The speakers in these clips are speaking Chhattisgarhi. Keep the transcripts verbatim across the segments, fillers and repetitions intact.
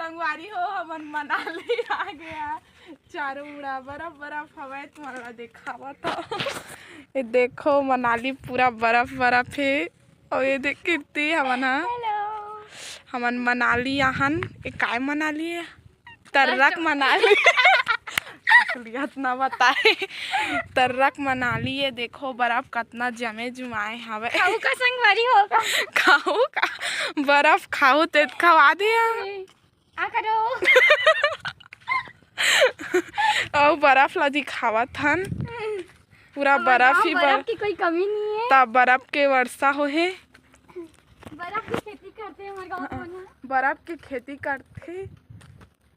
संगवारी हो, हमन मनाली आ गया। चारों मुड़ा बर्फ बर्फ हवय, तुमन ला देखावत हव। ये देखो, मनाली पूरा बर्फ बर्फ हे। और ये देख, कीर्ति हमन हा, हेलो। हमन मनाली आहन। ये काय मनाली हे? तर्रक मनाली। असलियत ना बताए। तर्रक मनाली हे। देखो, बर्फ कतना जमे जुमाए हवे। खाऊ का संगवारी होगा। खाऊ का? बर्फ खाऊ ते खवा दे। आ करो। अउ बर्फ ला दिखावत हन, पूरा हमर बर्फ गाँव ही बर्फ। बर्फ की कोई कमी नहीं है। तब बर्फ के वर्षा होहे। बर्फ की खेती करते हैं हमारे गाँव हाँ, वाले। बर्फ की खेती करथे।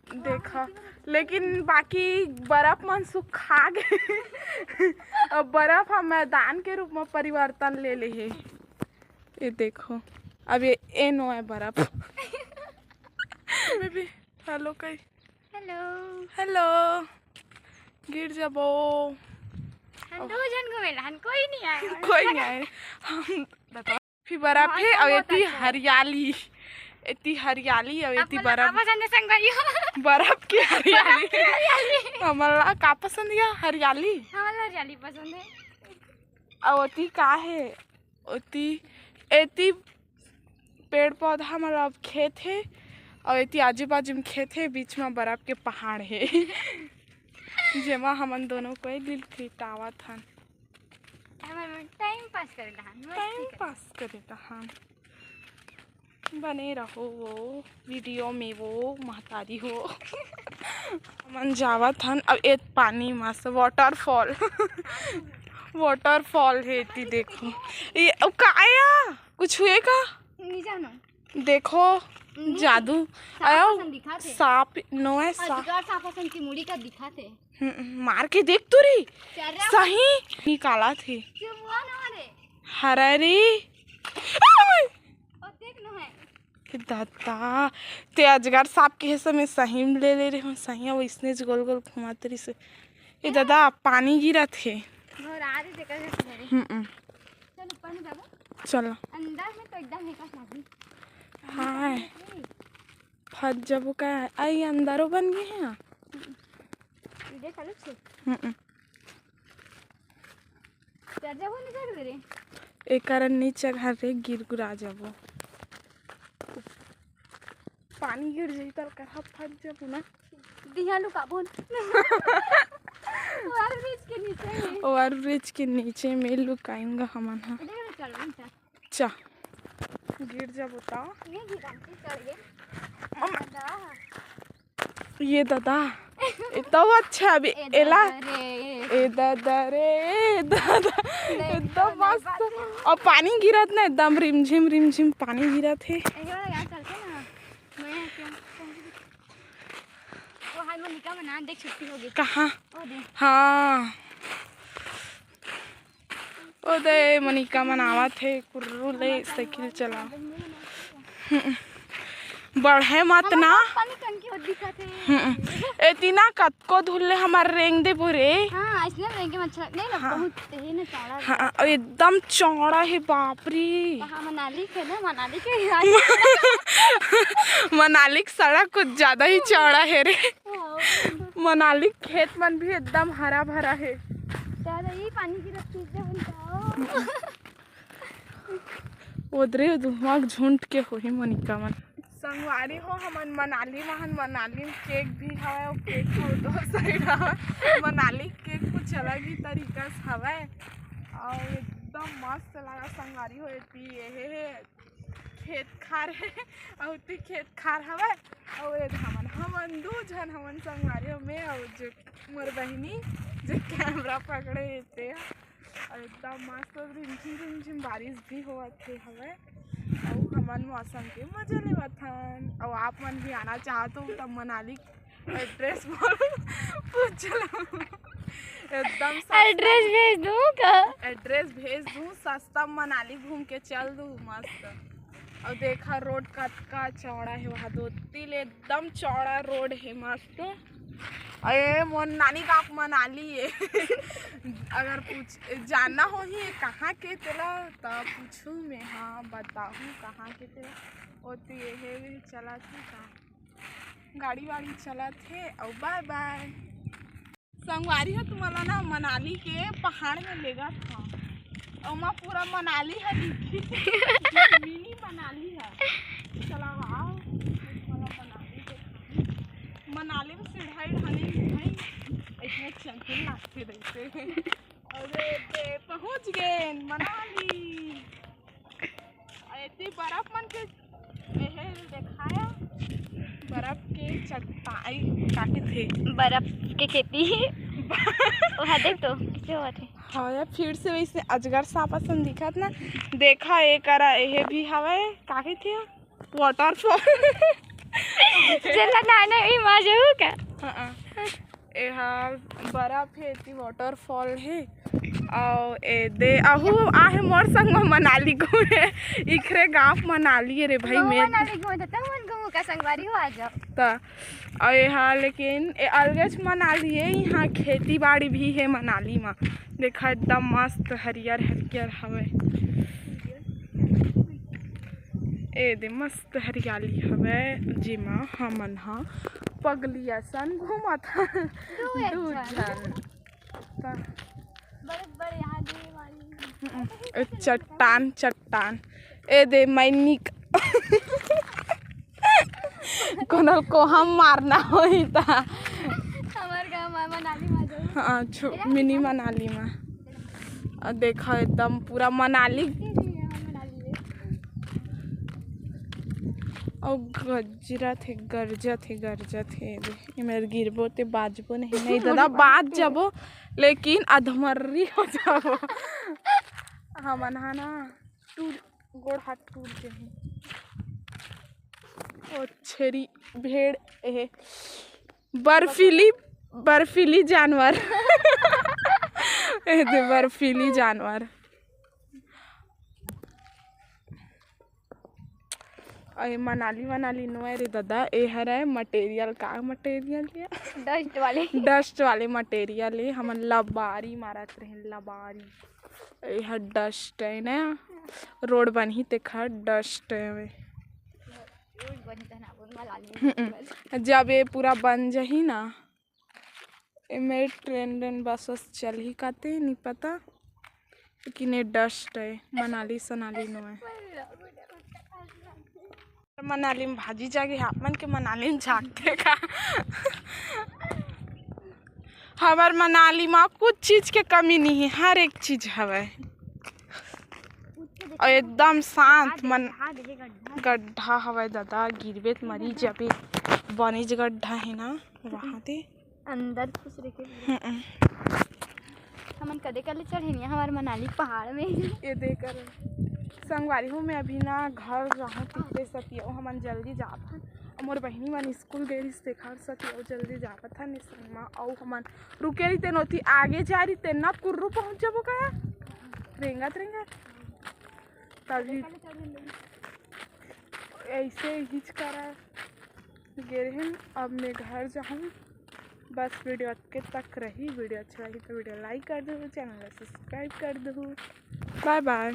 देखा, लेकिन बाकी बर्फ मन सुखा गए। अब बर्फ ह मैदान के रूप में परिवर्तन ले ले हे। ये देखो, अब ये, ये नो है बर्फ। बेबी, हेलो कही। हेलो। हेलो। गिर जाबो। हम दो जन घूमे ला, हम कोई नहीं आए। कोई नहीं आए। हम फिर बर्फ हाँ, हे, सब और बहुत एती अच्छा है। हरियाली, एती हरियाली, और एती अपन ला बर्फ। का पसंद है संगवारी हो? बर्फ की हरियाली। हरियाली। हमन ला का पसंद है? हरियाली। हमन ला हरियाली पसंद है। और ओती का है? ओती, एती पेड़ पौधा, मतलब खेत हे, और एती आजू बाजू में खेत हे, बीच में बर्फ के पहाड़ हे। जेमा हमन दोनों कोई लील फिटावत हन। हमन टाइम पास करे रहन, मस्ती टाइम करे। पास करे रहन। बने रहो वो वीडियो में, वो महतारी हो। हमन जावत हन अब ए पानी मस्त वाटरफॉल। वाटरफॉल हे एती देखो। ये अब का आया? कुछ हुए का? नहीं जानो। देखो, नहीं। जादू। सांप आया। असन दिखात हे। सांप, नो है सांप। अजगर सांप असन की मुड़ी का दिखात हे। हम्म, मार के देख तो रे। चल रे। सही निकालत हे। चुप हुआ ना रे। हरा रे। ओ देख नो है। ए दादा, ते अजगर सांप के हे समय सही में ले ले रहे हो, सही है, वो इसने ज गोल गोल घुमाते रही से। ए दादा, पानी गिरत हे। घबरा रही देखा जैसे मेरे। हम्म। चल ऊपर में जाबो। चल। अंदर में तो एकदम हेका साथी। हाँ। फंस जाबो का? आई अंदरो बन गए हैं। इधर चलो छे। हम्म। चढ़ जाबो, नहीं चढ़ रे? ए कारण नहीं चढ़ा रे, गिर गुरा जाबो। पानी गिर जाई त करहा फंस जाबो ना। दिहा लुकाबो। ओवर ब्रिज के नीचे में। ओवर ब्रिज के नीचे में लुकाएंगा हमन हा। इधर चढ़, इधर चढ़। चा। गिर जाबो त। नहीं गिरा, तू चढ़ गए। मम्मा। दादा। ये दादा, ए तो अच्छा अभी ए एला। दादा रे। ए दादा रे, ए दादा। नहीं, एकदम तो नहीं मस्त। बात है। और पानी गिरत ना, एकदम रिमझिम रिमझिम पानी गिरत हे। एक बार यहाँ चलते ना, मैं क्या, वो हारमोनिका में ना देख, छुट्टी हो गई। कहाँ? वो दे। हाँ। ओ दे, मनिका मन आवत हे, कुर्रू ले साइकिल चला। हम्म। बढ़े मत ना। हमार पानी टंकी हो दिखत हे। हम्म। एती ना कतको धुल ले हमार रेंग देबो रे। हाँ, इसने रेंग के मच्छर नहीं ना, हाँ। बहुत हे ना चौड़ा। हाँ, और एकदम चौड़ा हे, बाप रे। कहाँ मनाली के ना, मनाली के ही। मनाली के सड़क कुछ ज्यादा ही चौड़ा हे रे। हाँ। मनाली के खेत मन भी एकदम हरा भरा हे। दादा, ये पानी की रखी है, बन जाओ। ओदरे धुआं झुंड के होही मनिका मन। संगवारी हो, हमन मनाली म हन, मनाली में केक भी हवय, अउ केक ह दो साइड हवय। मनाली के केक कुछ अलग ही तरीका से हवय, अउ एकदम मस्त लगा संगवारी हो। एती ये हे, हे खेत खार हे, अउ ती खेत खार हवय, अउ ये हमन, हमन दू झन हमन संगवारी हो, मैं अउ जो मोर बहिनी, जो कैमरा पकड़े हे ते ह। अउ एकदम मस्त रिमझिम रिमझिम बारिश भी होवत हे हवय, अउ हमन मौसम के मजा लेवत हन। अउ आप मन भी आना चाहत हो त मनाली एड्रेस बोल, पूछ लो। एकदम सस्ता। एड्रेस भेज दूँ का? एड्रेस भेज दूँ, सस्ता मनाली घूम के चल दूँ, मस्त। अउ देखा रोड कतका चौड़ा हे, वहाँ दो तिल एकदम चौड़ा रोड हे, मस्त। अरे मोर नानी का मनाली हे। अगर पूछ जानना होही कहाँ के तेला, त पूछू मैं, हाँ बताहूँ कहाँ के तेला। ओती ये हे, चला थी का। गाड़ी वाड़ी चलत हे, अउ बाय बाय। संगवारी हो, तुम्हारा ना मनाली के पहाड़ में लेगत हव, ओमा पूरा मनाली ह दिखी। मिनी मनाली ह। चला आओ, तुम्हारा मनाली देखाई। मनाली में सीढ़ाई ढानी भाई, इतने चंचल लगते रहते हैं। अरे बे, पहुंच गए मनाली। अउ एती बर्फ मन के एहे देखाया, बर्फ के चट्टाई काटे थे। बर्फ के खेती। ओहा देख तो, कैसे होवत हे? हाँ यार, फिर से वैसे अजगर सांप असन दिखत ना। देखा, ए करा, एहे भी हवय, का कहिथे? Waterfall। जेला नहाना भी मजा आऊ का? हाँ, हाँ। एहा बर्फ हे, एती waterfall हे। अउ ए दे, अहू आहे मोर संग म मनाली घूमे। इखरे गांव मनाली हे रे भाई, मैं मनाली घूमे त तुमन घूमू का संगवारी हो, आ जाओ। त अउ एहा लेकिन ए अलगेच मनाली हे, इहाँ खेती बाड़ी भी हे मनाली म। देखा, एकदम मस्त हरियर हरियर हवय। ए दे, मस्त हरियाली हवय, जेमा हमन ह पगली असन घूमत हन। दू एक दू झन। झन। त बड़े बड़े यहाँ दे वाली। हम्म, ए चट्टान, चट्टान। ए दे, मैनिक। कोनो को हम मारना होई ता। हमर गाँव म मनाली म जाऊ। हाँ, छु-, मिनी मनाली म। अउ देखा, एकदम पूरा मनाली। अउ गरजत हे, गरजत हे, गरजत हे। एमेर गिरबो ते बाचबो नहीं, नहीं दादा, बाच जाबो, लेकिन अधमर्री हो जाबो। हमन हा ना टूट, गोड़ हाथ टूट जाही। ओ छेरी भेड़, एहे बर्फीली, बर्फीली जानवर। ए दे बर्फीली जानवर। अरे मनाली, मनाली नोहय रे दादा, ए हरय material। का material ये? Dust वाले। Dust वाले material ये। हमन लबारी मारत रहेन, लबारी। ए हर dust हे ना, road बनही तेखर dust हे। हम्म। जब ये पूरा बन जही ना, एमे train रेन बस वस चलही काते, नी पता, लेकिन ये dust हे, मनाली सनाली नोहय। मनाली में भाजी जागे, आप मन के मनाली में झांकथे का? हमर मनाली में कुछ चीज के कमी नहीं है, हर एक चीज हवय। अउ एकदम शांत मन। गड्ढा हवय दादा, गिरबे त मरी जाबे। बनेच गड्ढा हे ना वहाँ दे। अंदर खुसरे के। हम्म। हमन कदे कदे चढ़े नहीं हमर मनाली पहाड़ में। ये दे कर संगवारी हो, मैं अभी ना घर जाहूँ, तिकरे सती अउ हमन जल्दी जात हन। अउ मोर बहिनी मन स्कूल गे रहिस, तेखर सती अउ जल्दी जावत हन ए संग मा। अउ हमन रुके रहितेन ओती, आगे जा रहितेन ना, कुर्रू पहुँच जाबो का रेंगत रेंगत। तभी ऐसे हिच करा गे रहेन। अब मैं घर जाहूँ। बस video अतके तक रही। Video अच्छा लगी तो video like कर दो, channel ला subscribe कर दो। Bye bye।